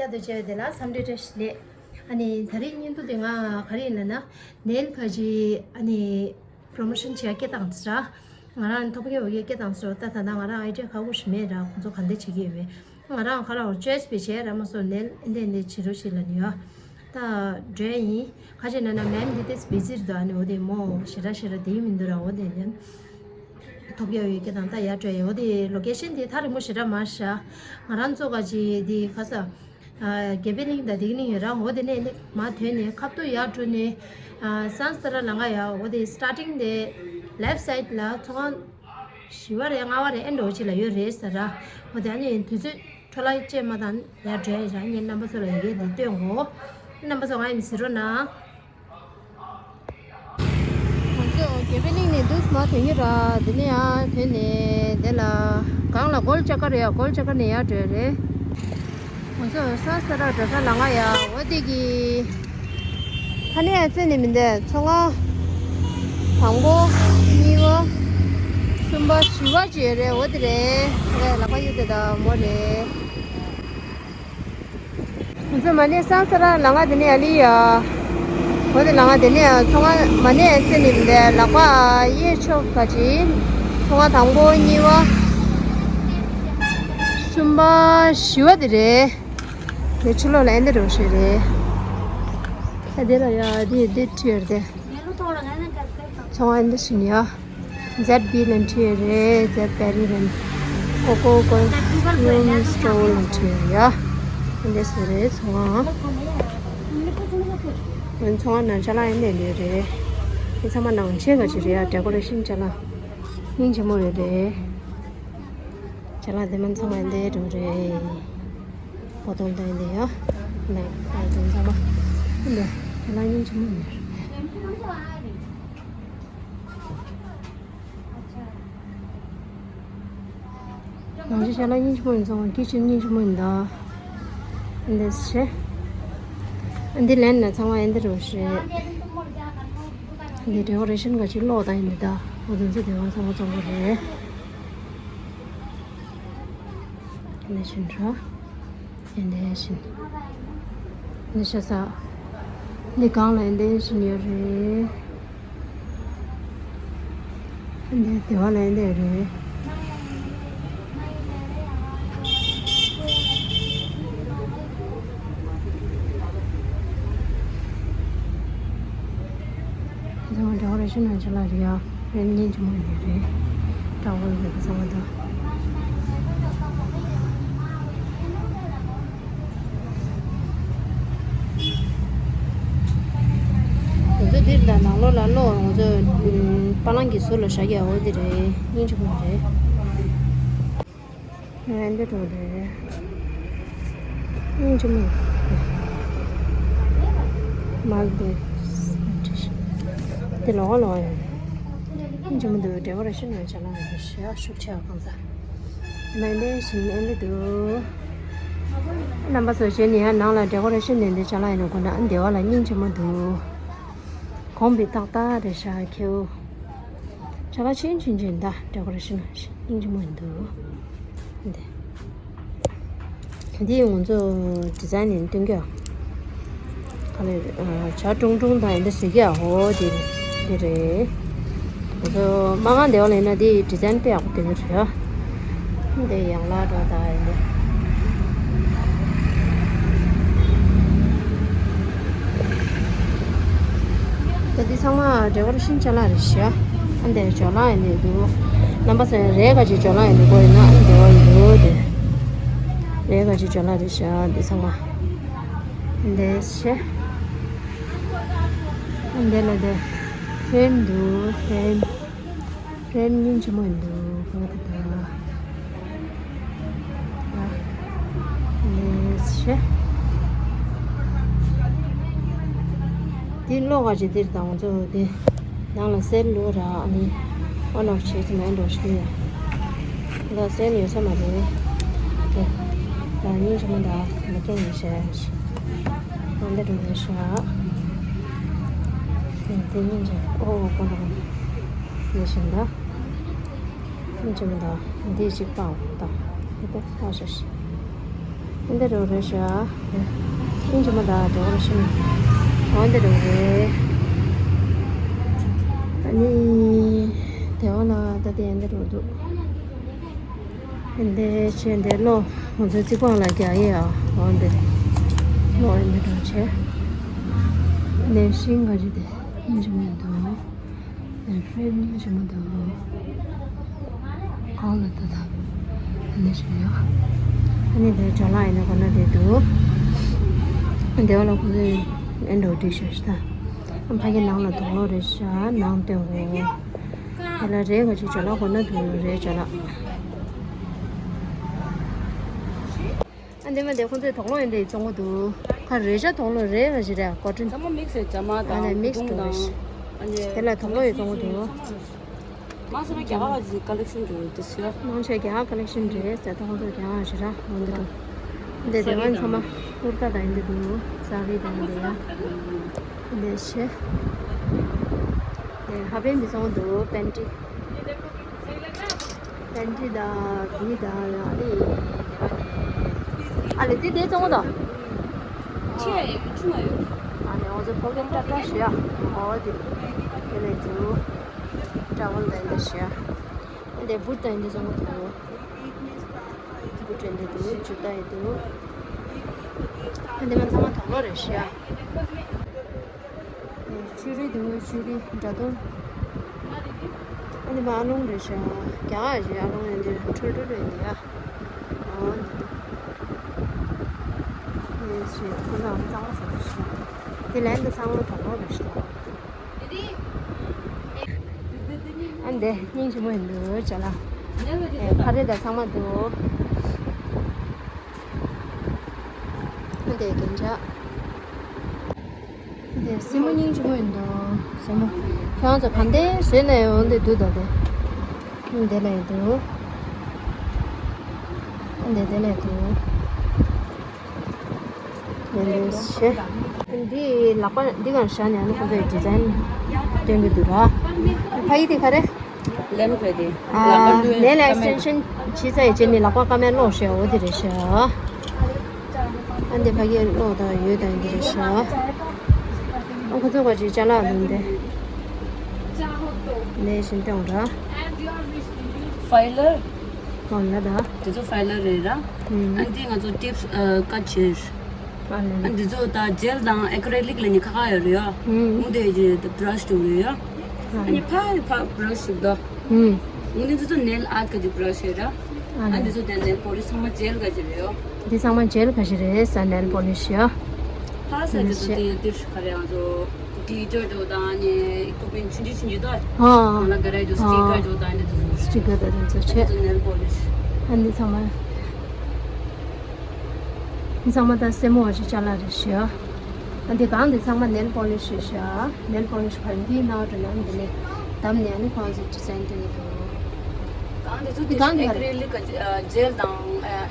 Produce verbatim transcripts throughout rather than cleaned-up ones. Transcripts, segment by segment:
ཡ་དུ་བྱས་དེ་ལ་འཚམས་འདྲི་བཀྲ་ཤིས་བདེ་ལེགས། ཨ་ནི་ད་རེས་བརྙན་ཐུང་དེ་ང་ག་རེ་ཡིན་ལབ་ན། ནེལ་ཕ་ཇི་ཨ་ནི་པྲོ་མོ་ཤོན་བྱེད་ཡ་སྐད་བཏང་ཟེར། ང་རང་ཐོབ་རྒྱལ་བོ་ཡ་སྐད་བཏང་ཟེར། ད་ད་ལྟ་ང་རང་ཨའི་ཌི་ཡ་ཁག་པོ་ཞིག་མེད་ར། ཁོང་ཚོ་ག་འདྲ་བྱེད་ཀྱི་ཡོད་མེད། ང་རང་ཁ་ལ་ཅོའི་སི་བེད་བྱས་ར་མ་སོང་། ནེལ་ཨེ་འདྲ་ཨེ་འདྲ་བྱེད་རོགས་བྱེད་ལབ་ནི་ཡོད། ད་འགྲོ་ཡ་ཡིན། ག་རེ་ཡིན་ན་མེམ་འདི་ཏོག་ཙམ་བི་ཛི་རེད་འདུག་ཨ་ནི་འོ་དེ་མོ་ཞེ་དྲག་ཞེ་དྲག་དེ་ཡིན་མི་འདུག་ར། འོ་དེ་ནི་ཐོབ་རྒྱལ་བོ་ཡ་སྐད་བཏང་། ད་ཡར་འགྲོ་ཡ་ཡིན། འོ་དེ་ལོ་ཀེ་ཤན་དེ་ཐག་རིང་པོ་ཞེ་དྲག་མ་རེད་ཤག་ང་རང་ཚོ་ག་ཅི་དེ་ཁ་ས་ཨ་གེ་པེ་གླིང་དང་དེ་གླིང་ཡོད་ར། འོ་དེ་ནས་ནི་མར་ཐོན་ནས་ཁ་ཐུག་ཡར་འགྲོ་ནས་ཨ་སན་སི་ཊ་ར་ལམ་ཁ་ཡ། འོ་དེ་སི་ཊར་ཊིང་དེ་ལེབ་སའིཌ་ལ་ཚོང་ཁང་བཞི་པ་རེད་ལྔ་པ་རེད་ཨེ་འདྲ་བོ་ཅིག་ལ་ཡོད་རེད་ཟེར་ར། འོ་དེ་ཨ་ནི་དུས་ཚོད་འཕྲོ་བརླག་བྱས་མ་བཏང་ཡར་འགྲོ་ཡ་ཡིན་ར། ངས་རྣམ་པ་ཚོ་ལ་ཡི་གེ་འདི་སྟོན་གོ། རྣམ་པ་ཚོ་ང་ཡི་མི་གཟིགས་རོགས་གནང་། ང་ཚོ་གེ་པེ་གླིང་ནས་འདུག་མར་ཐོན་གྱི་ར། དེ་ནས་ཡར་ཐོན་ནས་དེ་ལ་སྒང་ལ་གོལ་ཅ་ཀར་ཡ། གོལ་ཅ་ཀར་ནས་ཡར་འགྲོ་ཡ་རེད། ང་ཚོ་སན་སི་ཊ་ར་འགྲོ་ས་ལམ་ཁ་ཡ། འོ་དེ་གི་ཐ་ན་ཡ་རྩེ་ནས་མི་འདུག་ཚོང་ཁང་དང་པོ་གཉིས་པ་གསུམ་པ་བཞི་པ་ཅིག་ཡོད་རེད། འོ་དེ་རེད། ལག་པ་གཡུག་དེ་དང་མོ་རེད། ང་ཚོ་མ་ནས་སང་ས་ར་ལམ་ཁ་དེ་ནས་ཨ་ལི་ཡ། འོ་དེ་ལམ་ཁ་དེ་ནས་ཡ། ཚོང་ཁང་མ་ནས་ཨ་ཙི་ནི་མི་འདུག་ལག་པ་གཡས་ཕྱོགས་ག་ཅི། ཚོང་ཁང་དང་པོ་གཉིས་པ་གསུམ་པ་བཞི་པ་དེ་རེད། དེ་ཕྱི་ལོགས་ལ་ཨེ་འདི་རོ་ཤེས་རེད། ཨ་དེ་ལ་ཡ་དེ་དེ་ཁྲིད་ཡོད་དེ། ཚོང་ཁང་ཨེ་འདི་ཞིག་ཡ། ཛེད་བི་ལན་ཁྲིད་ཡོད་རེད། ཛེད་བེ་རི་ལན། ཀོ་ཀོ་ཀོ་ཡུམ་སི་ཊོར་ལན་ཁྲིད་ཡོད་ཡ། ཨེ་འདི་སུ་རེད་ཚོང་ཁང་། ཚོང་ཁང་ནང་ཅ་ལག་ཨེ་འདི་ལས་རེད། དེ་ཚང་མ་ནང་ཆེན་ག་ཅི་རེད་ཡ། ཌེ་ཀོ་རེ་ཤན་ཅ་ལག་སྙིང་རྗེ་མོ་ཡོད་རེད། ཅ་ལག་དེ་མིན་ཚང་མ་འདི་འགྲོ་རེད། བོ་ཏོང་ཏོ་འདི་ཡ། ནས་ཨ་དེ་ཚང་མ་འདི་ཅ་ལག་སྙིང་རྗེ་མོ་ཡོད་རེད། ང་ཚོ་ཅ་ལག་སྙིང་རྗེ་མོ་ཡིན་ཚང་མ་སྐྱིད་ཤོད་སྙིང་རྗེ་མོ་ཡིན་ད། འདི་ཤེ། འདི་ལན་ན་ཚང་མ་འདི་འགྲོ་ཤེ། འདི་ཌེ་ཀོ་རེ་ཤན་ག་ཅིག་ལོག་ད་ཡིན་འདི་ད། འོ་དེ་ཚོ་དེ་བ་ཚང་མ་ཚང་མ་རེད། འདི་ཤིན་ཧྲ། འདི་ཤིན། འདི་ཤ་ས། འདི་གང་ལ་འདི་ཤིན་ཡོད་རེད། འདི་དེ་བ་ལ་འདི་རེད། ཁྱེད་ཚང་མ་འདྲ་བོ་རེ་ཤི་ན་ཅི་ལ་རེད་ཡ། རེད་སྙིང་རྗེ་མོ་ཡིན་རེད། འདྲ་བོ་རེད་ཁྱེད་ཚང་མ་དང་། ང་ཚོ་འདིར་དང་ནང་ལོགས་ལ་ལོག་ང་ཚོ་པ་ལང་གི་ཟུར་ལ་བཞག་ཡ་འོ་འདི་རེད། སྙིང་རྗེ་མོ་རེད། ང་འདི་འགྲོ་རེད། སྙིང་རྗེ་མོ། མ་འདི། འདི་ལོག་ལོག་ཡོད། སྙིང་རྗེ་མོ་འདུག་ཌེ་ཀོ་རེ་ཤན་ཡང་ཅ་ལག་ཡོད་ཤག་ཤུགས་ཆེ་བ་གང་ཟ། མ་འདི་བཞིན་ཨེ་འདི་འདུག་རྣམ་པ་ཚོ་བྱས་ནས་ཡང་ནང་ལ་ཌེ་ཀོ་རེ་ཤན་ནས་འདི་ཅ་ལག་ཡིན་ནོ་གོ་ན་འདི་བ་ལ་སྙིང་རྗེ་མོ་འདུག་གོང་བི་ཏག་ཏག་རེད་ཤག་ཁྱེའུ། ཅ་ལག་ཆེན་ཆུང་ཆུང་ད་ཌེ་ཀོ་རེ་ཤན་སྙིང་རྗེ་མོ་འདུག་འདི། འདི་ང་ཚོ་ཌི་ཛའིན་ནི་སྟོན་གྱི་ཡ། ག་ལེ་བྱ་ཀྲུང་ཀྲུང་དང་འདི་བཟོས་ཀྱི་ཡ་ཧོ་འདི་འདི་རེད། ང་ཚོ་མ་གང་འདི་བ་ལེན་ན་འདི་ཌི་ཛའིན་དཔེ་ཡག་པོ་སྟོན་གྱི་རེད་ཡ། འདི་ཡང་ལ་འགྲོ་ད་ཡིན་འདི། ད་འདི་ཚང་མ་ཌེ་ཀོ་རེ་ཤན་ཅ་ལག་རེད་ཤག་ཨ་འདི་ཇོ་ལགས་ཡིན་འདི་འདུག་རྣམ་པ་ཚོ་རེད་ག་ཅིག་ཇོ་ལགས་ཡིན་འདུག་གོ་ཡིན་ན་ཨ་འདི་བ་ཡིན་འདུག་དེ། རེད་ག་ཅིག་ཇོ་ལགས་རེད་ཤག་འདི་ཚང་མ། འདི་ཤེ། འདི་ལ་འདི། ཧྥེན་འདུག་ཧྥེན། ཧྥེན་སྙིང་རྗེ་མོ་འདུག་ག་ད་ད། ལས་ཤེ། འདི་ལོག་ག་ཅིག་འདིར་དང་ཚོ་འདི། ནང་ལ་སེལ་ལོ་ར་ཨ་ནི། ཨོ་ལོག་བྱེད་ཀྱི་མེད་འགྲོ་ཤི་ཡ། ད་སེལ་ཡོད་ས་མ་རེད། དེ། ད་སྙིང་རྗེ་མོ་ད་མ་སྐྱེ་ཡིན་ཤག་ཨ་འདི་འགྲོ་ཡིན་ཤག་དེ་སྙིང་རྗེ་ཨོ་ཨོ་ཀོ་ལོག་ཡིན་ཤག་ད། སྙིང་རྗེ་མོ་ད་འདི་གཅིག་པའོ་ད། འདི་པ་ཤག་ཤག་འདི་རུ་རེད་ཤག་ཨིན་ཇི་མ་ད་དེ་བར་ཤིན། འོ་འདི་རུ་རེད། ཨ་ནི་དེ་བ་ལ་ད་དེ་འདི་རུ་འདུག་འདི་ཆེ་འདི་ལོ་ང་ཚོའི་རྩིག་པང་ལ་རྒྱག་ཡས་ཨ། འོ་འདི་ལོ་ཨ་ནི་འདྲ་ཆེ། ནས་ཤིང་ག་རེད་དེ་ཨིན་ཇི་མ་འདུག་ཨེ་ཕྲེད་ནི་ཞིམ་པོ་འདུག་གང་ལ་ལྟ་ད། ཨ་ནི་ཞིག་ཡོད། ཨ་ནི་དེ་ཅ་ལག་ཡིན་ན་གོ་ན་དེ་འདུག་དེ་བ་ལ་ཁོ་ཚོས་ཨེ་འགྲོ་འགྲིག་ཤག་ཤི་ད། ཕ་གི་ནང་ལ་དུག་ལོག་རེད་ཤག་ནང་སྟོན་དགོས། དེ་ལ་རེད་ག་ཅིག་ཅ་ལག་གོ་ན་དུག་རེད་ཅ་ལག་ཨ་འདི་མ་འདི་ཁོང་ཚོས་དོག་ལོ་ཡིན་འདི་བཙོང་གི་འདུག་ཁ་རེ་ཞག་དོག་ལོ་རེ་རེ་ཞིག་རེད་ཀོ་ཊོན། ཚང་མ་མིག་སེ་ཇ་མ་ཨ་ནི་དང་མིག་སི་དུ་དང་རེ་ཞིག་ཨ་ནི་དེ་ལ་དོག་ལོ་ཡི་བཙོང་གི་འདུག་མ་སོ་མ་རྒྱ་གར་གྱི་ཀ་ལེག་ཤོན་འདྲ་བོ་འདི་ཟེར། མང་ཆེ་རྒྱ་གར་ཀ་ལེག་ཤོན་རེད་ཟེར་དོག་ལོ་རྒྱ་གར་ཞིག་ར་འོ་འདི་འདུག་འདི་དེ་བ་ཚང་མ་ཀུར་ཏ་དང་ཡིན་འདི་འདུག་སཱ་རི་དང་འདི་ཡ་འདི་ཤེ། འདི་ཧ་པན་འདི་བཙོང་གི་འདུག་པན་ཊི། པན་ཊི་དང་བི་དང་ཡང་ཨ་ལེ་ཨ་ལེ་དེ་དེ་བཙོང་གོ་དང་། ཆེ་ཡ་ཡོད་ཆུང་ཡ་ཡོད། ཨ་ནི་ང་ཚོ་ཕོ་རྒན་ཏྲ་ཏྲ་ཞུ་ཡ། ཨོ་དེ་དེ་ལས་འདུག་ཀྲ་ཝལ་དང་འདི་ཞུ་ཡ། འདི་བུ་དང་འདི་བཙོང་གོ་དང་། བུ་དྲན་འདི་འདུག་ཇུ་ཏ་ཡི་འདུག་ཨ་འདི་མ་ཚང་མ་དོག་ལོ་རེད་ཞུ་ཡ། ཆུ་རི་དུ་ཆུ་རི་འདྲ་དོ། ཨ་ནི་མ་ཨ་ལོང་རེད་ཤག་རྒྱ་གར་ཞིག་ཨ་ལོང་ཡོད་འདི་ཁྲོལ་ཁྲོལ་རེད་འདི་ཡ། ཨོ་འདི་འདི་ཞིག་ཁོ་ན་གཙང་མ་ཟ་ཤག་དེ་ལན་དུ་ཚང་མ་དོག་ལོ་རེད་ཤག་ཨ་འདི་སྙིང་རྗེ་མོ་ཡིན་འདུག་ཅ་ལག་ཨེ་ཕ་རེ་ད་ཚང་མ་འདུག་ཨ་འདི་རྒྱན་ཆ། དེ་སེན་མོ་སྙིང་རྗེ་མོ་ཡིན་འདུག་སེན་མོ། ཁྱེད་རང་ཚོ་གང་དེ་བཟོས་ནས་འོང་དེ་འདུག་ད་དེ། ཨ་འདི་ལ་ཡི་འདུག་ཨ་འདི་དེ་ལ་ཡི་འདུག་ཡིན་འདུག་ཤེ། འདི་ལག་པ་འདི་གང་བཞག་ནས་ཨ་ནི་ཁོང་ཚོའི་ཌི་ཛའིན་སྟོན་གྱི་འདུག་ར། ཕ་ཡི་དེ་ག་རེ། ལེམ་བྱས་ཏེ། ཨ། ལག་པ་ནེལ་ཨེག་སི་ཊེན་ཤན་བྱས་ཚར་རྗེས་ནི་ལག་པ་ཀ་མེད་སློག་ཤེས་འོ་དེ་རེད་ཤག་ཨ་འདི་ཕ་གིར་སློག་དང་ཡོད་དང་འདི་རེད་ཤག་ཨ་ཁོ་ཚོ་ག་ཅིག་ཅ་ལག་ལོན་ཏེ། ནེལ་ཤན་སྟོན་ར། ཕའི་ལར། ཨོ་ལ་ད། དེ་ཚོ་ཕའི་ལར་རེད་ར། ཨ་འདི་ང་ཚོ་ཊིབ་སི་ཀ་ཊི་བྱས། ཨ་འདི་ཚོ་ད་ཇེལ་དང་ཨེ་ཀྲི་ལིག་ལ་ནི་ཁ་ཁ་ཡོད་རེད་ཡ། ཨུ་དེ་ཇེ་བྷ་ར་ཤི་དུ་རེད་ཡ། ཨ་ནི་ཕ་ཕ་བྷ་ར་ཤི་དུ། ཨུ་འདི་ཚོ་ནེལ་ཨརྟ་ག་ཅིག་བྷ་ར་ཤི་ར། ཨ་འདི་ཚོ་དེ་ནེལ་པོ་ལིཤ་ཚང་མ་ཇེལ་ག་ཅིག་རེད་ཡ། འདི་ཚང་མ་ཇེལ་ག་ཅིག་རེད་ས་ནེལ་པོ་ལིཤ་ཡ། ཕ་ས་འདི་ཚོ་དེ་དེ་ཤི་ཁ་རེད་ང་ཚོ་གི་ཏོ་ཏོ་དང་ནི་ཨི་ཀུ་པི་མེན་ཊ་ཆུང་ཆུང་ཆུང་ཆུང་དོ། ཨ་ང་ལ་ག་རེ་ཇོ་སི་ཊི་ཀ་ཊི་ཇོ་དང་ནི་དེ་ཚོ་སི་ཊི་ཀ་ཊི་དེ་ཚོ་ཆེ། དེ་ཚོ་ནེལ་པོ་ལིཤ། ཨ་འདི་ཚང་མ། འདི་ཚང་མ་ད་སེན་མོ་བ་ཞིག་ཅ་ལག་རེད་ཤག་ཨ་འདི་གང་འདི་ཚང་མ་ནེལ་པོ་ལིཤ་རེད་ཤག་ནེལ་པོ་ལིཤ་བར་འདིའི་ནང་དུ་ནང་འདི་ནས་བདམས་ནས་ཨ་ནི་ཁོང་ཚོས་ཌི་ཛའིན་སྟོན་གྱི་འདུག་གང་འདི་ཚོ་འདི་གང་འདི་ཨེ་ཀྲི་ལིག་ཇེལ་དང་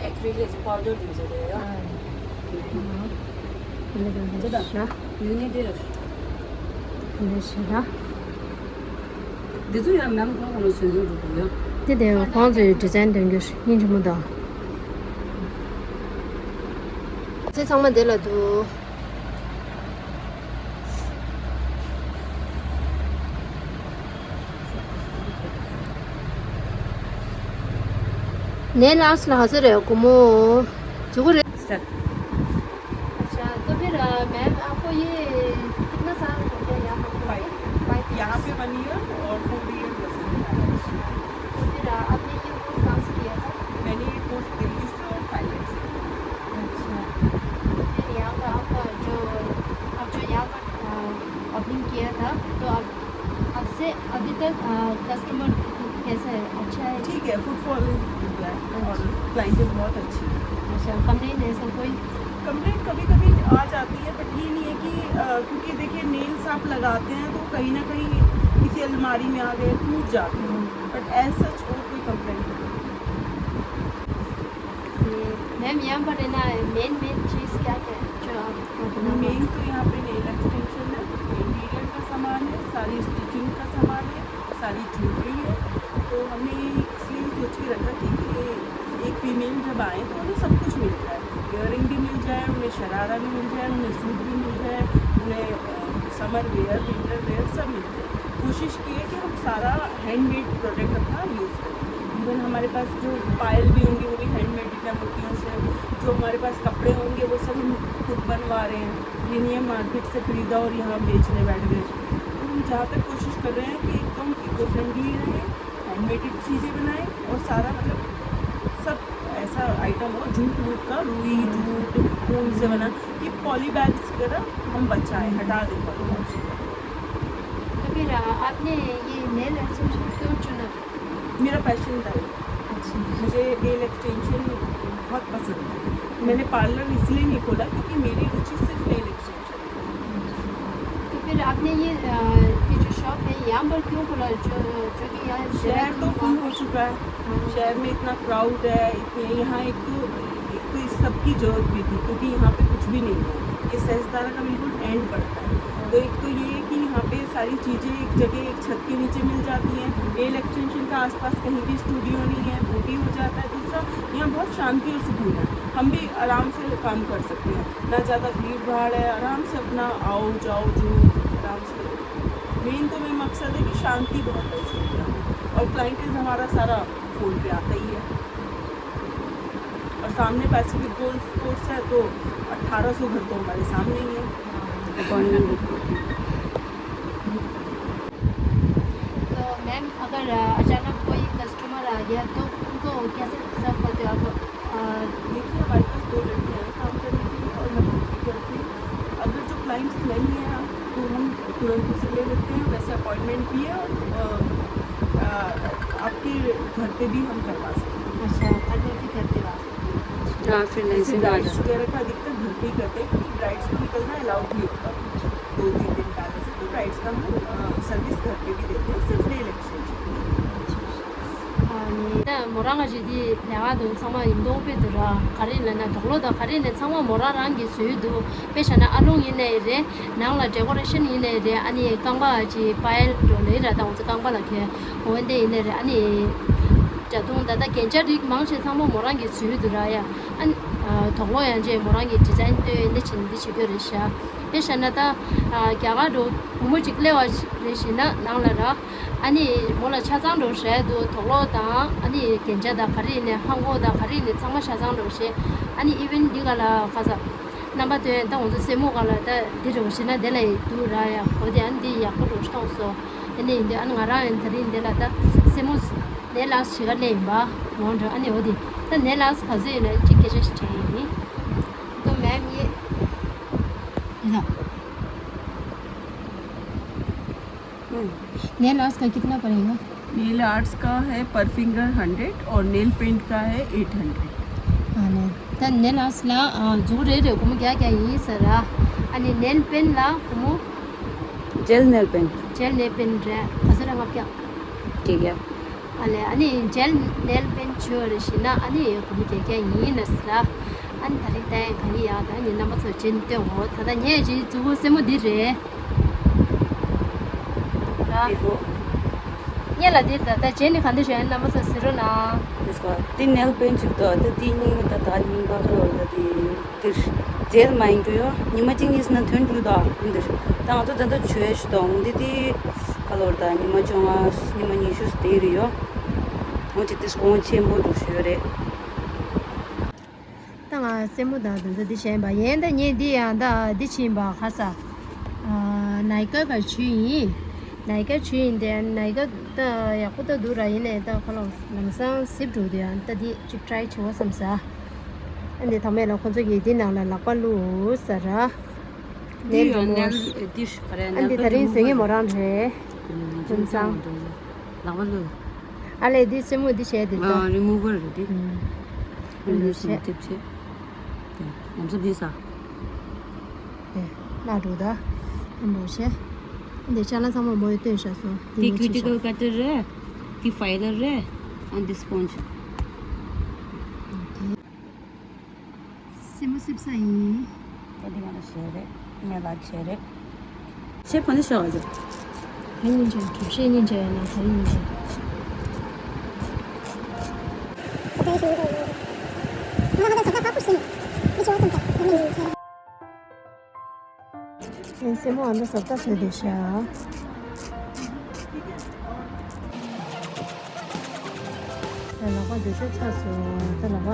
ཨེ་ཀྲི་ལིག་པའུ་ཌར་འདི་ཚོ་རེད་ཡ། ཨ་འདི་ལ་གང་འདི་ཤག་ཡུ་ནི་ཌེ། འདི་ཞེ་དྲག་འདི་ཚོ་ཡང་མེམ་ཁོང་ཁོང་ལ་བཟོས་ཡོད་འགྲོ་འདུག་ཡ། དེ་དེ་ཁོང་ཚོའི་ཌི་ཛའིན་སྟོན་རྒྱུ་སྙིང་རྗེ་མོ་དང་། ཚེ་ཚང་མ་འདི་ལ་འདུག་ནེལ་ཨརཊ་ལ་ཧ་ས་རེད་ཀོ་མོ། ཇུ་གུ་རེད། अच्छा, तो फिर, अ, मैम, आपको ये कितना साल हो गया यहाँ पर? फाइव। फाइव। यहाँ पे वन ईयर और फोर ईयर बस। तो फिर, अ, आपने ये कोर्स कहाँ से किया था? मैंने ये कोर्स दिल्ली से और थाईलैंड से किया। अच्छा। फिर यहाँ का आपका जो, आप जो यहाँ पर, अ, ओपनिंग किया था, तो आप, आपसे अभी तक, अ, कस्टमर कैसा है? अच्छा है? ठीक है, फुटफॉल इज गुड है और अच्छा। क्लाइंटेल बहुत अच्छी है। अच्छा, कंप्लेन ऐसा कोई? कंप्लेन कभी-कभी आ जाती है, बट ये नहीं है कि, अ, क्योंकि देखिए, नेल्स आप लगाते हैं, तो कहीं ना कहीं किसी अलमारी में आ गए, टूट जाते हैं। हम्म। बट एज सच और कोई कंप्लेन नहीं है। ये मैम, यहाँ पर है ना, मेन, मेन चीज़ क्या क्या है जो आप, आप बना मेन तो यहाँ पे नेल एक्सटेंशन है, इंटीरियर का सामान है, सारी स्टिचिंग का सामान है, सारी ज्वेलरी है। तो हमने इसलिए सोच के रखा कि, कि एक फीमेल जब आए तो उन्हें सब कुछ मिल जाए। ईयरिंग भी मिल जाए, उन्हें शरारा भी मिल जाए, उन्हें सूट भी मिल जाए, उन्हें समर वेयर, विंटर वेयर सब मिल जाए। कोशिश की है कि हम सारा हैंडमेड प्रोडक्ट अपना यूज़ करें। इवन हमारे पास जो पायल भी होंगी, वो भी हैंडमेड इतना मोतियों से। जो हमारे पास कपड़े होंगे, वो सब हम खुद बनवा रहे हैं। ये नहीं है मार्केट से खरीदा और यहाँ बेचने बैठ गए। तो हम जहाँ तक कोशिश कर रहे हैं कि एकदम इको फ्रेंडली रहें, हैंडमेड चीज़ें बनाएं और सारा, मतलब, सब ऐसा आइटम हो, जूट वूट का, रुई, जूट, ऊन से बना, ये पॉली बैग्स वगैरह हम बचाएं, हटा दें पॉली बैग्स। तो फिर, आ, आपने ये नेल एक्सटेंशन क्यों चुना? मेरा पैशन था ये। अच्छा। मुझे नेल एक्सटेंशन बहुत पसंद है। मैंने पार्लर इसलिए नहीं खोला क्योंकि मेरी रुचि सिर्फ नेल एक्सटेंशन। तो फिर आपने ये, अ, ये जो शॉप है, यहाँ पर क्यों खोला? जो, जो कि यहाँ शहर तो फुल हो चुका है। हाँ। शहर में इतना क्राउड है, इतने, यहाँ एक तो, एक तो इस सब की जरूरत भी थी, क्योंकि यहाँ पे कुछ भी नहीं है। ये सहस्तारा का बिल्कुल एंड पड़ता है। तो एक तो ये है कि यहाँ पे सारी चीज़ें एक जगह, एक छत के नीचे मिल जाती हैं। नेल एक्सटेंशन का आसपास कहीं भी स्टूडियो नहीं है, वो भी हो जाता है। दूसरा, यहाँ बहुत शांति और सुकून है, हम भी आराम से काम कर सकते हैं, ना ज़्यादा भीड़ भाड़ है, आराम से अपना आओ जाओ, जो आराम से। मेन तो मेरा मकसद है कि शांति बहुत है इस एरिया में, और क्लाइंटेज हमारा सारा फ़ोन पे आता ही है। और सामने पैसिफिक गोल्फ कोर्स है, तो अठारह सौ घर तो हमारे सामने ही है। अपॉइंटमेंट बुक करते हैं। तो मैम, अगर, अ, अचानक कोई कस्टमर आ गया, तो उनको कैसे सर्व करते हो आप? अ, देखिए, हमारे पास दो लड़कियाँ हैं काम करने के लिए, और मैं खुद भी करती हूँ। अगर जो क्लाइंट्स नहीं है, तो हम तुरंत उसे ले लेते हैं। वैसे अपॉइंटमेंट भी है, और, अ, अ, आपके घर पे भी हम करवा सकते हैं। अच्छा, घर पे भी करते हो आप? हाँ, फिर जैसे लाइसेंस आ ब्राइड्स जाता है। वगैरह का अधिकतर घर पे ही करते हैं, क्योंकि ब्राइड्स को निकलना अलाउड नहीं होता दो तीन दिन पहले से। तो ब्राइड्स का हम, अ, सर्विस घर पे भी देते हैं, सिर्फ नेल एक्सटेंशन। ཨ་ནི་ད་མོ་རང་ང་ཅིག་འདི་ལས་ཀ་འདུག་ཚང་མ་ཡིན་མདོག་དཔེ་འདུག་ར། ག་རེ་ལབ་ན་དོག་ལོ་དང་ག་རེ་ནས་ཚང་མ་མོ་རང་རང་གིས་བཟོས་འདུག་དཔེ་བཞག་ན་ཨ་ལོང་ཡིན་ནའི་རེད། ནང་ལ་ཌེ་ཀོ་རེ་ཤན་ཡིན་ནའི་རེད། ཨ་ནི་རྐང་པ་ཅིག་པ་ཡལ་འགྲོ་ལེ་ར་དང་འོ་ཚོ་རྐང་པ་ལ་གྱོན་འོ་འདི་ཡིན་ནའི་རེད། ཨ་ནི་ཇ་དུང་ད་ལྟ་རྒྱན་ཆ་རིགས་མང་ཆེ་ཚང་མ་མོ་རང་གིས་བཟོས་འདུག་ར་ཡ། ཨ་ནི་ཨ་དོག་ལོ་ཡང་ཅིག་མོ་རང་གིས་ཌི་ཛའིན་བཏོན་འདི་བྱེད་འདི་བྱེད་རྒྱུ་རེད་ཤག་དཔེ་བཞག་ན་ད་ཨ་རྒྱ་གར་འགྲོ་བུ་མོ་ཅིག་སླེབས་པ་རེད་ཞེ་ན་ནང་ལ་ར། ཨ་ནི་མོ་ལ་ཆ་ཚང་འགྲོ་བྱས་འདུག་དོག་ལོ་དང་ཨ་ནི་རྒྱན་ཆ་དང་ག་རེ་ཡིན་ནའི་ཧང་གོ་དང་ག་རེ་ཡིན་ནའི་ཚང་མ་ཆ་ཚང་འགྲོ་བྱས། ཨ་ནི་ཨི་ཝེན་འདི་ག་ལ་ཁ་ས་རྣམ་པ་སྟོན་ད་ང་ཚོ་སེན་མོ་ག་ལ་ད་འདི་རེད་བ་ཞེ་ན་དེ་ལ་ཡི་འདུག་ར་ཡ། འོ་དེ་ཨ་ནི་འདི་ཡག་པོ་འགྲོ་གཏོང་སོ། ཨ་ནི་ཡིན་དུས་ཨ་ནི་ང་རང་ཡང་ད་རིང་འདི་ལ་ད་སེན་མོ་ནེལ་ཨར་ཊི་བྱེད་ག་སླེབས་ཡིན་པ་ངོ་འདྲ། ཨ་ནི་འོ་དེ་ད་ནེལ་ཨར་ཊི་ག་ཚོད་ཡིན་ན་གཅིག་སྐད་ཆ་ཞིག་དྲན་ཡིན། तो मैम ये ऐसा नेल आर्ट्स का कितना पड़ेगा? नेल आर्ट्स का है पर फिंगर हंड्रेड और नेल पेंट का है एट हंड्रेड। हाँ, नेल, ད་ནེལ་ཨར་ཊི་ལ་ཨ་མཛུབ་གུ་རེ་རེ་སྒོར་མོ་བརྒྱ་བརྒྱ་ཡིན་ཟེར་ར། ཨ་ནི་ནེལ་པེན་ལ་སྒོར་མོ། ཇེལ་ནེལ་པེན། ཇེལ་ནེལ་པེན་རེད། ག་ཚོད་རེད། ལྔ་བརྒྱ། བརྒྱད་བརྒྱ། ཨ་ལས་ཨ་ནི་ཇེལ་ནེལ་པེན་བྱོས་རེ་ཞིག་ན་ཨ་ནི་སྒོར་མོ་བརྒྱད་བརྒྱ་ཡིན་ན་ཟེར་ར། ཨ་ནི་ད་རིང་ལྟ་ཡ་ག་རེ་ཡག་ད་ནི་རྣམ་པ་ཚོ་རྗེས་ནས་སྟོན་འོ། ད་ལྟ་ངས་ཅིག་མཛུབ་གུ་སེན་མོ་འདི་རེད། ར། ངས་ལ་འདི་ད་ལྟ་རྗེས་ནས་ག་འདྲ་བྱས་རྣམ་པ་ཚོ་གཟིགས་རོགས་གནང་། འདི་ནེལ་པེན་ཅིག་ད་ད་འདི་གཉིས་ད་ད་གཉིས་པ་ཁ་ལོ་ད་འདི་འདིར་ཇེལ་མ་ཡིན་རྒྱུ་ཡོད། ཉི་མ་གཅིག་གཉིས་ན་ཐོན་འགྲོ་ད་འདིར། ད་ང་ཚོ་ད་ལྟ་བྱོས་ཤི་ད་འོང་འདི་འདི་ཁ་ལོ་ད་ཉི་མ་བཅོ་ལྔ་ཉི་མ་ཉི་ཤུ་དེ་རེད་ཡོད། འོ་ཅིག་དེ་གོང་ཆེན་པོ་འགྲོ་ཤི་ཡོད་རེད། ད་ང་སེན་མོ་དང་དེ་ཚོ་འདི་བྱས་ཡིན་པ་ཡིན། ད་ངས་འདི་ཡང་ད་འདི་ཕྱིན་པ་ཁ་ས། ནའི་ཀ་ག་ཇུས་ཡིན། ནའི་ཀ་ཇུས་ཡིན་དེ་ནའི་ཀ་ད་ཡག་པོ་ད་འདུག་ར། ཡིན་ནའི་ད་ཁ་ལོ་ལམ་སང་སིབ་འགྲོ་དུས་ཡང་ད་འདི་ཅིག་ཊི་རའི་བྱེད་འོ་བསམ་ས། ཨ་འདི་ཐ་མའི་ལ་ཁོ་ཚོ་གིས་འདི་ནང་ལ་ལག་པ་བླུགས་ས་ར། འདི་ནའི་ཡང་ནའི་འདི་ཤི་ག་རེ་ཨ་འདི་ད་རིང་ཟེར་ངེས་མོ་རང་རེད། ལམ་སང་། ལག་པ་བླུགས། ཨ་ལས་འདི་སེན་མོ་འདི་བྱས་འདི་ལྟ། རི་མུ་ཝར་རེད་འདི། ཨུམ། འདི་བྱས། ལྟེབ་བྱས། ལམ་སང་འདི་ས། ལ་འགྲོ་ད། འདི་བྱས། འདི་ཅ་ལག་ཚང་མ་མོ་ཡིས་སྟོན་བཞག་སོང་། འདི་ནས་ཅི་ཤག་ཀུ་ཊི་ཀལ་ཀ་ཊར་རེད། འདི་ཕའི་ལར་རེད། ཨན་འདི་སི་པོན་ཇི། སེན་མོ་སིབ་ས་ཡིན། ད་འདི་ང་ལ་བཟོས་རེད། ངས་ལ་བྱས་རེད། ཤེས་ཕོ་ནི་ཤོག་ཨ་ཟེར། ག་རེ་ཡིན་ཅེ་གྲུབ་ཤེས་ཡིན་ཅེ་ཡང་ན་ག་རེ་ཡིན་ཅེ། ད་ད་ད་ད་ད་པུ་སི་ནི། ཨི་ སེན་མོ་ཨ་མདོ་ཟབ་ལྟ་བཟོས་བསྡད་ཤག་ད་ལག་པ་འགྱོད་བཤད་ཚར་སོང་། ད་ལག་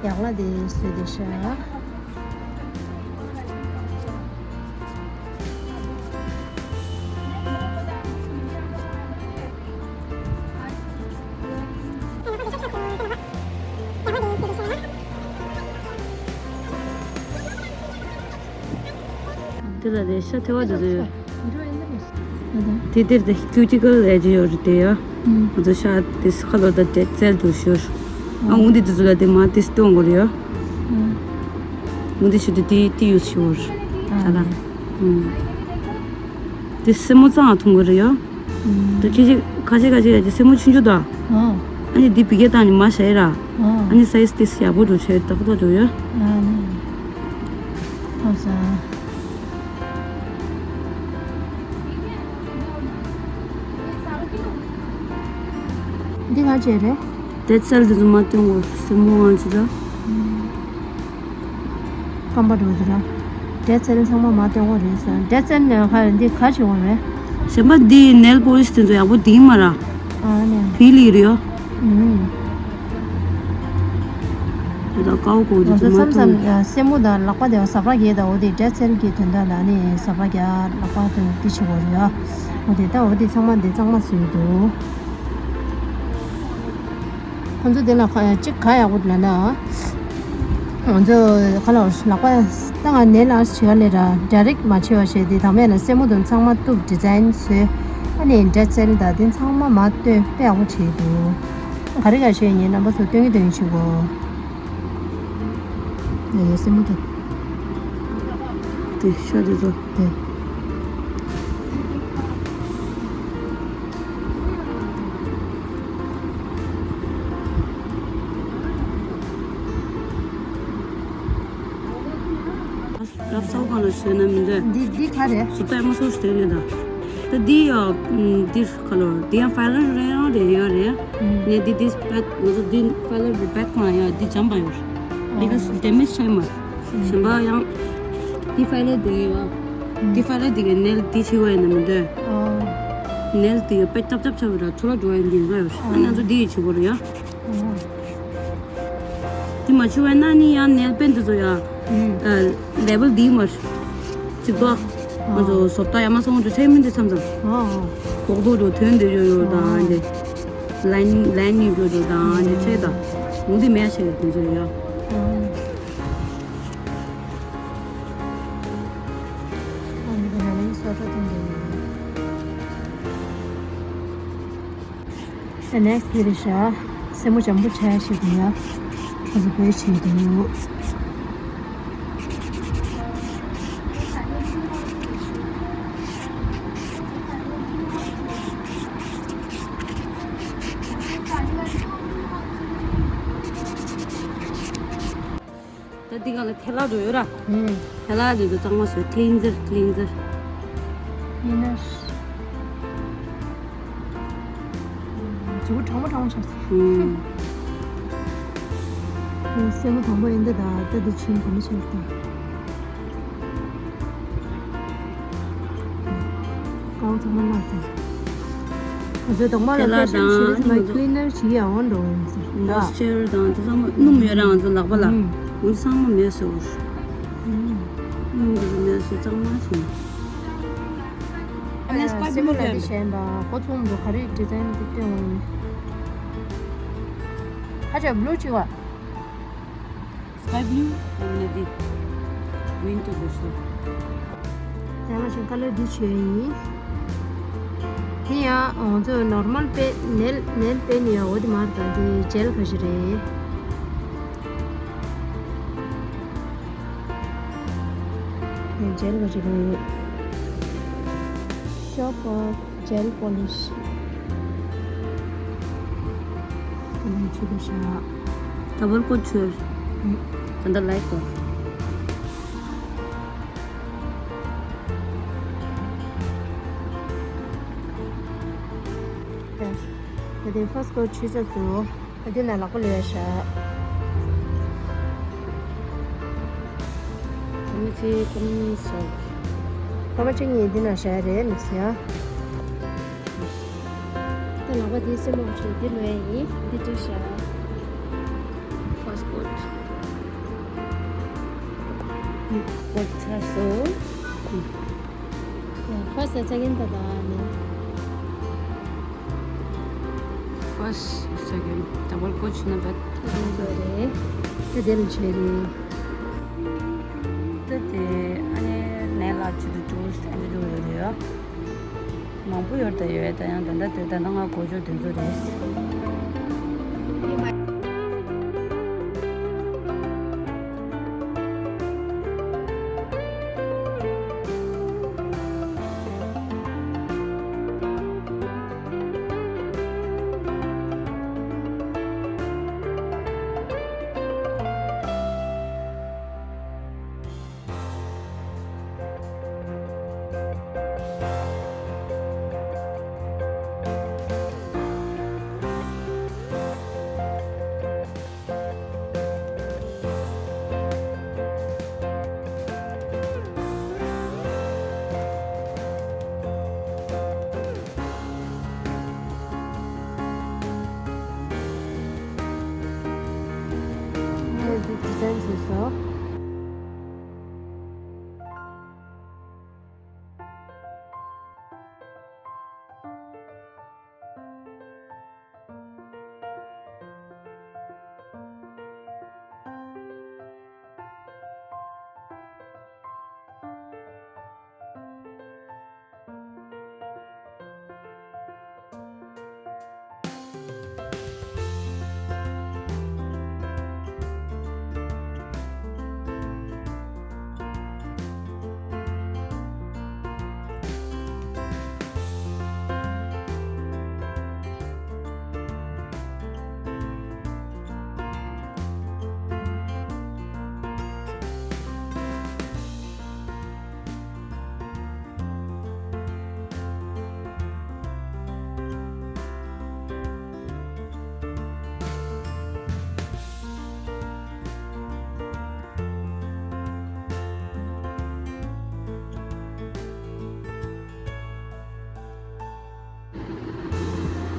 པ་ཡག་ལ་དེ་བཟོས་བསྡད་ཤག་དེ་ལ་རེད་ཤག་ཐལ་བ་དེ་ཚོ་ཡོད། དེ་དེར་དེ་ཁྱུ་ཊི་ཀལ་ལས་ཀྱི་ཡོད་རེད་དེ་ཡ། ང་ཚོ་ཤག་དེ་ཁ་ལོ་ད་དེ་རྩལ་དུ་ཤོར། ཨ་འོ་འདི་དེ་ཚོ་ལ་དེ་མ་དེ་སྟོན་དགོས་རེད་ཡ། འོ་འདི་ཤི་དེ་དེ་དེ་ཡོད་ཤོར། ད་ལ། དེ་སེན་མོ་གཙང་ང་ཐུང་གི་རེད་ཡ། ད་ཁྱེད་ཀྱི་ཁ་ཤས་ཁ་ཤས་ཀྱི་སེན་མོ་ཆུང་ཆུང་དང་། ཨ་ནི་འདི་བི་གེ་བཏང་ནི་མ་ཤེས་ར། ཨ་ནི་སའི་ཛི་ཏིས་ཡག་པོ་འགྲོ་ཆེ་ཏག་ཏག་འགྲོ་ཡ། ཨ་ནི། ཐོབ་སོང་། འདི་ག་བྱས་རེད། དེ་རྩལ་དེ་ཚོ་མ་སྟོན་གོ་སེན་མོ་ང་ཚོ་ད། སྐམ་པ་འགྲོ་གི་ར། འབྲས་རྩལ་ཚང་མ་མ་སྟོན་གོ་རེད་ཟེར། འབྲས་རྩལ་ནས་ཁ་འདི་ག་བྱེད་དགོས་རེད། གཞན་པ་འདི་ནེལ་པོ་ལིཤ་དེ་ཚོ་ཡག་པོ་འདིང་མ་ར། ཨ་ནི། བི་ལི་རེད་ཡོ། ཨུམ། དེ་དག་ཀའོ་ཀོ་དེ་ང་ཚོ་ཚོ་མ་མཚམས་སྟོན། མཚམས་སེན་མོ་དང་ལག་པ་དེ་ཟ་འཕྲུག་རྒྱག་ད། འོ་དེ་འབྲས་རྩལ་གྱི་དོན་དག་ལ་ནི་ཟ་འཕྲུག་རྒྱག་ལག་པ་དེ་འདི་བྱེད་དགོས་རེད་ཡོ། འོ་དེ་ད་འོ་དེ་ཚང་མ་འདི་གཙང་མ་བཟོས་འདུག་ཁོང་ཚོ་དེ་ལ་ཁ་གཅིག་ག་ཡག་པོ་ལབ་ན། ང་ཚོ་ཁ་ལོ་ལག་པ་ད་ང་ནེལ་ཨར་ཊི་བྱེད་ཡ་ལས་ར་ཌའི་རེག་མ་བྱེད་པ་བྱས་ཏེ་དང་པོ་ལ་སེན་མོ་དང་ཚང་མ་གཏུབ་ཌི་ཛའིན་བཟོས། ཨ་ནི་འབྲས་རྩལ་དང་དེ་ཚང་མ་མ་སྟོན་དཔེ་ཡག་པོ་བྱས་འདུག་ག་རེ་ག་རེ་བྱས་ངའི་རྣམ་པ་ཚོ་སྟོན་གྱི་སྟོན་གྱི་བྱེད་དགོས། ཡ་ཡ་སེན་མོ་དང་། དེ་ཤ་དེ་ཚོ། དེ། རབ་གསལ་གང་ལ་བཟོས་ན་མི་འདོད། འདི་འདི་ག་རེད། སུ་པའི་མ་སོ་སྟེ་ནས་ད། ད་འདི་ཡ་འདི་ག་ལོ་འདི་ཡང་ཕའི་ལར་རེ་ཡང་རེ་ཡོད་རེད། ནས་འདི་འདི་པད་ང་ཚོ་འདི་ཕའི་ལར་རེ་པད་གང་ཡ་འདི་འཇམ་པ་ཡོད། འདི་ག་ཌེ་མེཇ་ཆེ་མ། གཞན་པ་ཡང་། འདི་ཕའི་ལར་འདི་ཡོད། འདི་ཕའི་ལར་འདི་གའི་ནེལ་འདི་ཆེ་བ་ཡིན་ན་མི་འདོད། ནེལ་འདི་གའི་པད་ཅབ་ཅབ་ཆེ་བ་ར་ཚུར་ལ་འགྲོ་ཡ་འདི་འདྲ་ཡོད། ཨ་ང་ཚོ་འདི་ཡི་ཆེ་བོ་རེད་ཡ། དེ་མ་བྱུང་བས་ན་ནི་ཡང་ནེལ་པེན་དེ་ཚོ་ཡ། ལེ་བལ་འདི་མར། གཅིག་པ། ང་ཚོ་བཟོ་ལྟ་ཡ་མ་སོང་འགྲོ་ཆེ་མིན་དེ་མཚམས་མཚམས། གོག་རྡོག་འགྲོ་ཐོན་འདི་ཡོད་ཡོད་དང་འདི། ལན་ལན་གཉིས་འགྲོ་འགྲོ་དང་འདི་ཆེ་དང་། འོ་འདི་མེད་ཆེ་དེ་ཚོ་ཡ། ཨ་ནི་ཁོ་ན་ནི་སོ་ཁྲ་ཐོན་འདི་ཡོད། ཨ་ནེག་སི་དེ་རེད་ཤག་སེན་མོ་འཇམ་པོ་ཆགས་ཤིག་དེ་ཡ། ཁོ་ཚོ་བེད་བྱེད་འདུག་ད་འདི་ག་ལ་ཐལ་བ་འགྲོ་ཡོད་ར། ཨུམ། ཐལ་བ་འདི་ཚོ་གཙང་མ་བཟོས། ཀི་ལིན་ཛར་ཀི་ལིན་ཛར། ཡིན་ན། མཛུབ་གུ་གྲང་མོ་གྲང་མོ་ཆགས་སོང་། ཨུམ། སེན་མོ་དང་པོ་ཡིན་འདི་ད་ལྟ་འདི་ཕྱིན་གོམས་ཆགས་སོང་། ཀའོ་ཚང་མ་ལགས་ཟེར། ང་ཚོའི་དང་པོ་ལ་ཕེ་ཤན་བྱེད་དུས་མ་ཀི་ལིན་ནར་བྱེད་ཡག་འོང་འགྲོ་ཡིན་ཟེར། མོ་ཨིས་ཅར་དང་དེ་ཚང་མ་སྣུམ་ཡོད་ར་ང་ཚོ་ལག་པ་ལ། ཨུམ། འོ་ཚང་མ་མེད་སོང་། ཨུམ། སྣུམ་དེ་ཚོ་མེད་སོང་གཙང་མ་བྱུང་། ཨ་ནི་སི་ཀའི་སེན་མོ་ལ་འདི་བྱས་པ་ཁོ་ཚོ་འདུག་ག་རེ་ཌི་ཛའིན་འདི་སྟོན་འོང་། ཧ་ཅང་བླུ་བྱེད་པ། སི་ཀའི་བླུ། ཨ་ནི་འདི་གི་རིན་དུ་འདུག་སོ། ཡང་ན་ཞིང་ཁ་ལར་འདི་བྱས་ཡིན། དེ་ཡང་ང་ཚོ་ནོར་མལ་པེ་ནེལ་ནེལ་པེན་ཡང་འོ་དེ་མ་རེད་ད། འདི་ཇེལ་ག་ཞིག་རེད། འདི་ཇེལ་ག་ཞིག་རེད། ཤོ་པོ། ཇེལ་པོ་ལིཤ། ཁོ་ལ་ཆུ་དུ་ཤ། ད་བར་ཀོ་ཆུར། ད་འདི་ལའི་ཀོ། ད་དེ་ཕར་སི་ཀོ་ཆུ་ས་སུ། ཨ་དེ་ན་ལག་པ་ལས་ཤ། མི་ཚེ་ཀུན་སོགས། ཕ་མ་གཅིག་གཉིས་འདི་ན་བཞག་རེད་མི་ཟེར་ཡ། ད་ལག་པ་འདི་སེམས་མང་ཆེ་འདི་ལོས་ཡིན་འདི་འགྲིག་ཤག་ཕ་སི་པོཊ་ཀོ་ཚར་སོང་། ཡ་ཕ་ས་ཚ་གིན་ད་ད་ནི། First second double coach number. དེ་རེད། དེ་དེ་ལ་བྱས་རེད། དེ་དེ་ཨ་ནི་ནས་ལ་ཆུ་དུ་ཇུས་དེ་འདྲ་འགྲོ་ཡོད་རེད། མང་པོ་ཡོད་ད་ཡོད་ད་ཡང་ད་ལྟ་དེ་ད་ལྟ་ང་གོ་ཆོད་དེ་ཚོ་རེད།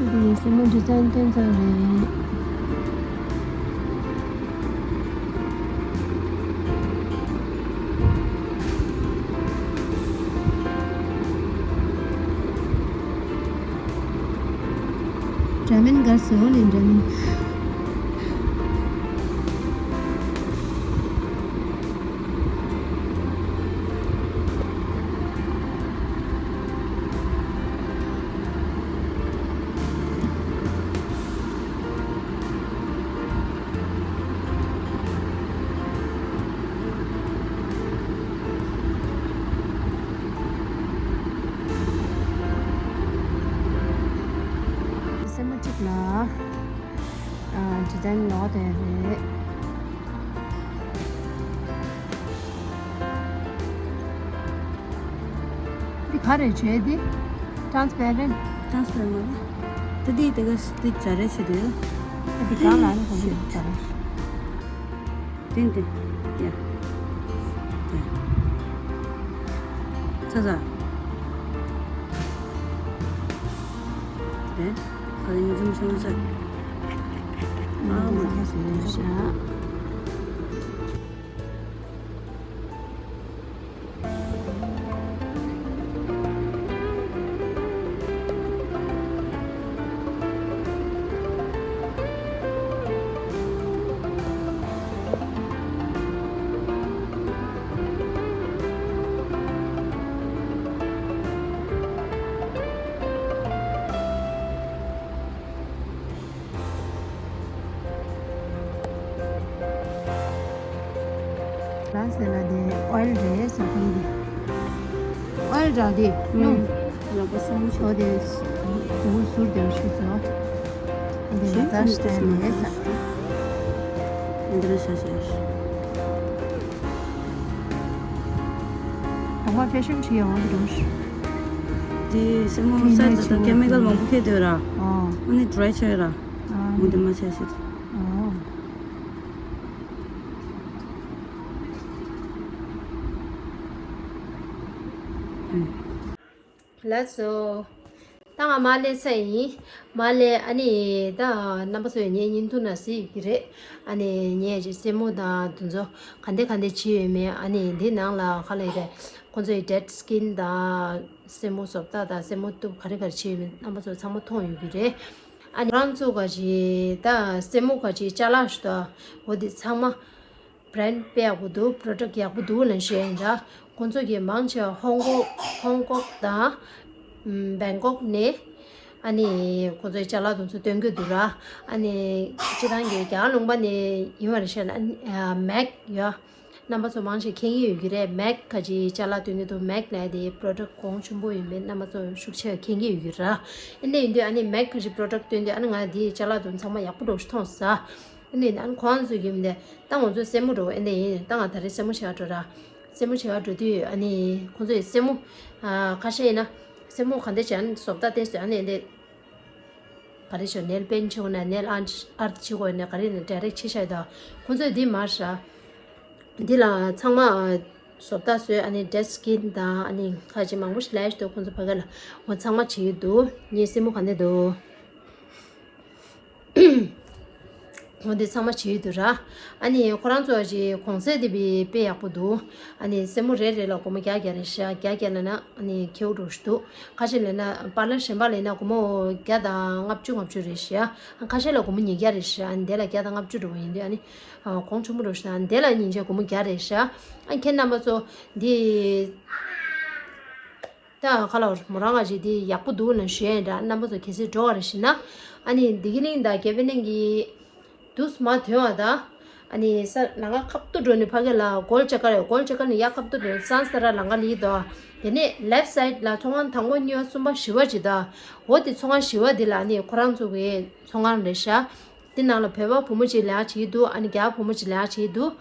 འདི་སེན་མོ་ཌི་ཛའིན་བསྟན་ཚང་རེད། འདྲ་མིན་དགའ་སོ་ནི་འདྲ་མིན། སེན་མོ་གཅིག་ལ། ཨ། ཌི་ཛའིན་ལོག་དེ་རེད། འདི་ག་རེ་བྱས་འདི། ཊན་སི་པེ་རེན་ཊི། ཊན་སི་པེ་རེན་ཊི་མ་རེད། ད་འདི་དེ་ག་འདི་འཇའ་རེ་བྱེད་དུས། ཨ། འདི་གང་ལ་ནི་གང་འཇའ་རེ། ཏན་ཏན། ཡ། ཏན། ཚ་ཚ། ཏན། ཁ་ལ་ཉིན་ཙམ་སོང་ཚ། ཨ་མ། ཨ་མ་ཟ་ཟ་ཡོད་ཤག་ལ་ཟེར་ན་དེ་ཨོ་ཡལ་རེད་ཟེར་གི་འདུག་ཨོ་ཡལ་འདྲ་དེ་རླུང་། ལག་པ་སྲང་ཞིག་འོ་དེ་ཟུར་ཟུར་དེ་ཞིག་ཟེར། དེ་ཞིག་ལ་ཙར་ཞིག་བསྟན་རེད་ཟེར། འདི་ལ་ཤ་ཤ་ཞིག་གོང་མ་ཕེ་ཤོན་བྱེད་ཡོང་གི་འདུག་དེ་སེན་མོ་ས་ད་ད་ཀེ་མི་ཀལ་མང་པོ་ཁྱེར་དུས་ར། ཨོ། ཨ་ནི་ཌི་རའི་ཆགས་ར། ཨོ། མུ་དེ་མ་ཆགས་ཤིག་ཨོ། ལགས་སོ། ད་ང་མར་སླེབས་ཚར་ཡིན། མར་སླེབས། ཨ་ནི་ད་རྣམ་པ་ཚོས་ངའི་བརྙན་ཐུང་ནང་གཟིགས་ཡོད་ཀྱི་རེད། ཨ་ནི་ངས་ཅིག་སེན་མོ་དང་དེ་ཚོ་ག་འདྲ་ག་འདྲ་བྱས་ཡོད་མེད། ཨ་ནི་འདི་ནང་ལ་ག་ལབ་ཡོད་རེད། ཁོང་ཚོའི་ཌེཌ་སི་ཀིན་དང་སེན་མོ་བཟོ་ལྟ་དང་སེན་མོ་གཏུབ་ག་རེ་ག་རེ་བྱས་ཡོད་མེད་རྣམ་པ་ཚོ་ཚང་མ་མཐོང་ཡོད་ཀྱི་རེད། ཨ་ནི་ཁོ་རང་ཚོ་ག་ཅིག་ད་སེན་མོ་ག་ཅིག་ཅ་ལག་ཞིག་དང་འོ་འདི་ཚང་མ། བྷ་རན་ཌི་དཔེ་ཡག་པོ་འདུག་པོ་རོ་ཌག་ཡག་པོ་འདུག་ལབ་ཞུ་ཡ་ཡིན་ད། ཁོང་ཚོ་གི་མང་ཆེ་བ་ཧོང་ཀོང་ཧོང་ཀོང་དང་། ཨམ། བེང་ཀོག་ནས། ཨ་ནི་ཁོང་ཚོའི་ཅ་ལག་དེ་ཚོ་སྟོན་གྱི་འདུག་ར། ཨ་ནི་སྤྱིར་བཏང་གི་རྒྱ་གར་ལུང་པ་ནས་ཡིན་པ་རེད་ཤག་ན། ཨ། མེག་ཡ། རྣམ་པ་ཚོ་མང་ཆེ་མཁྱེན་གྱི་ཡོད་ཀྱི་རེད། མེག་ག་ཅིག་ཅ་ལག་སྟོན་གྱི་འདུག་མེག་ལབ་ཡ་དེ་པོ་རོ་ཌག་གོང་ཆེན་པོ་ཡོད་མེད་རྣམ་པ་ཚོ་ཤུགས་ཆེ་བ་མཁྱེན་གྱི་ཡོད་ཀྱི་ར། ཨ་ནི་ཡིན་དུས་ཨ་ནི་མེག་ག་ཅིག་པོ་རོ་ཌག་སྟོན་དུས་ཨ་ནི་ང་དེའི་ཅ་ལག་དེ་ཚོ་ཚང་མ་ཡག་པོ་འདྲ་བོ་ཞིག་མཐོང་ས། ཨ་ནི་ཨ་ནི་ཁོང་ཚོས་ཀྱི་མི་འདི་ད་ང་ཚོ་སེན་མོ་འགྲོ་ཨ་ནི་ཡིན། ད་ང་ད་རེས་སེན་མོ་བྱེད་ག་འགྲོ་ར། སེན་མོ་བྱེད་ག་འགྲོ་དུས་ཨ་ནི་ཁོང་ཚོས་སེན་མོ་ཨ་ཁ་ཤས་ཡིན་ན་སེན་མོ་ག་འདྲ་བྱས་ཨ་ནི་བཟོ་ལྟ་བལྟས་སོང་ཨ་ནི་འདི་ག་རེ་ཞོ་ནེལ་པེན་ཊི་བྱེད་དགོས་ན་ནེལ་ཨར་ཊི་བྱེད་དགོས་ན་ག་རེ་ནས་ཌའི་རེག་བྱེད་ཤག་ད་ཁོང་ཚོས་འདི་མར་ཤག་འདི་ལ་ཚང་མ་བཟོ་ལྟ་བཟོས་ཨ་ནི་ཌེཌ་སི་ཀིན་དང་ཨ་ནི་ཁ་ཅིག་མང་པོ་ཞིག་ལས་ཤག་ཁོང་ཚོ་ཕ་གི་ལ་ངོ་ཚང་མ་བྱེད་ཀྱི་འདུག་ངའི་སེན་མོ་ག་འདྲ་འདུག་འོ་དེ་ཚང་མ་བྱེད་ཀྱི་འདུག་ར། ཨ་ནི་ཁོ་རང་ཚོ་ཅིག་གོང་ཚད་དེ་དཔེ་དཔེ་ཡག་པོ་འདུག་ཨ་ནི་སེན་མོ་རེ་རེ་ལ་སྒོར་མོ་བརྒྱ་བརྒྱ་རེད་ཤག་བརྒྱ་བརྒྱ་ལབ་ན་ཨ་ནི་ཁེའུ་འགྲོ་ཞིག་འདུག་ཁ་ཤས་ལབ་ན་པར་ལར་གཞན་པ་ལབ་ན་སྒོར་མོ་བརྒྱ་དང་ལྔ་བཅུ་ལྔ་བཅུ་རེད་ཤག་ཁ་ཤས་ལ་སྒོར་མོ་ཉིས་བརྒྱ་རེད་ཤག་ཨ་ནི་དེ་ལ་བརྒྱ་དང་ལྔ་བཅུ་འགྲོ་བ་ཡིན་དུས་ཨ་ནི་གོང་ཆེན་པོ་འགྲོ་ཞིག་ཨ་ནི་དེ་ལ་ཉིན་ཆ་སྒོར་མོ་བརྒྱ་རེད་ཤག་ཨ་ཁྱེད་རྣམ་པ་ཚོ་འདི། ད་ཁ་ལོ་མོ་རང་ང་ཞིག་འདི་ཡག་པོ་འདུག་ན་ཞུ་ཡ་ཡིན་འདྲ། རྣམ་པ་ཚོ་གལ་སྲིད་འགྲོ་བ་རེ་ཞིག་ན། ཨ་ནི་བདེ་སྐྱིད་གླིང་དང་དགེ་འཕེལ་གླིང་གི་དུས་མ་ཐོན་བ་དང་། ཨ་ནི་ས་ལམ་ཁ་ཁ་ཐུག་འགྲོ་ནས་ཕ་གི་ལ་སྒོལ་ཆ་ཀ་རེད། སྒོལ་ཆ་ཀ་ནས་ཡར་ཁ་ཐུག་འགྲོ་ནས་སང་ས་ར་ལམ་ཁ་ལི་དོ། དེ་ནས་ལེབ་སའིད་ལ་ཚོང་ཁང་དང་པོ་གཉིས་པ་གསུམ་པ་བཞི་པ་ཅིག་དང་། འོ་དེ་ཚོང་ཁང་བཞི་པ་དེ་ལ་ཨ་ནི་ཁོ་རང་ཚོ་གི་ཚོང་ཁང་རེད་ཤག་དེ་ནང་ལ་བོད་པ་བུ་མོ་ཅིག་ལས་ཀ་བྱེད་ཀྱི་འདུག་ཨ་ནི་རྒྱ་བུ་མོ་ཅིག་ལས་ཀ་བྱེད་ཀྱི་འདུག་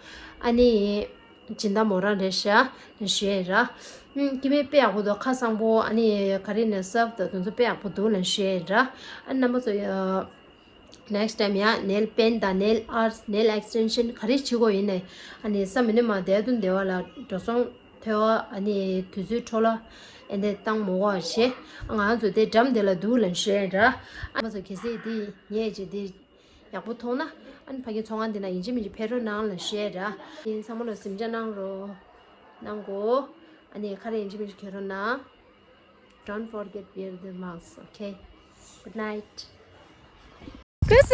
ཨ་ནི། སྦྱིན་བདག་མོ་རང་རེད་ཤག་ལ་ཞུ་ཡ་ཡིན་ར། ཨུམ། སྐྱེ་དམན་དཔེ་ཡག་པོ་འདུག་ཁ་གསང་པོ་ཨ་ནི་ག་རེ་ནས་སབ་དང་དེ་ཚོ་དཔེ་ཡག་པོ་འདུག་ལ་ཞུ་ཡ་ཡིན་ར། ཨ་ནི་རྣམ་པ་ཚོ་ཡ། ནེག་སི་ཊའིམ་ཡ་ནེལ་པེན་དང་ནེལ་ཨར་ཊི་ནེལ་ཨེག་སི་ཊེན་ཤན་ག་རེ་བྱེད་དགོས་ཡིན་ནའི་ཨ་ནི་ས་མི་ནི་མ་བསྡད་དུ་བསྡད་པ་ལ་འགྲོ་སོང་ཐོལ་པ་ཨ་ནི་དུས་ཚོད་འཕྲོ་བརླག་ཨེ་འདྲ་བཏང་མ་དགོས་པ་བྱས། ཨ་ང་ཚོ་དེ་འགྲམ་དེ་ལ་འདུག་ལ་ཞུ་ཡ་ཡིན་ར། ཨ་རྣམ་པ་ཚོ་གལ་སྲིད་དེ་ངས་ཅིག་དེ། ཡག་པོ་མཐོང་ན་ཨ་ནི་ཕ་གི་ཚོང་ཁང་འདི་ན་ཡིན་གཅིག་མིན་གཅིག་ཕེབས་རོགས་གནང་ལ་ཞུ་ཡ་ར། ཡིན་ཚང་མ་ལ་གཟིམ་འཇག་གནང་རོགས་གནང་གོ་ཨ་ནི་ཁ་རས་ཡིན་གཅིག་མིན་གཅིག་གྱོན་རོགས་གནང་། Don't forget wear the mask, okay? Good night. ཀུ་ས།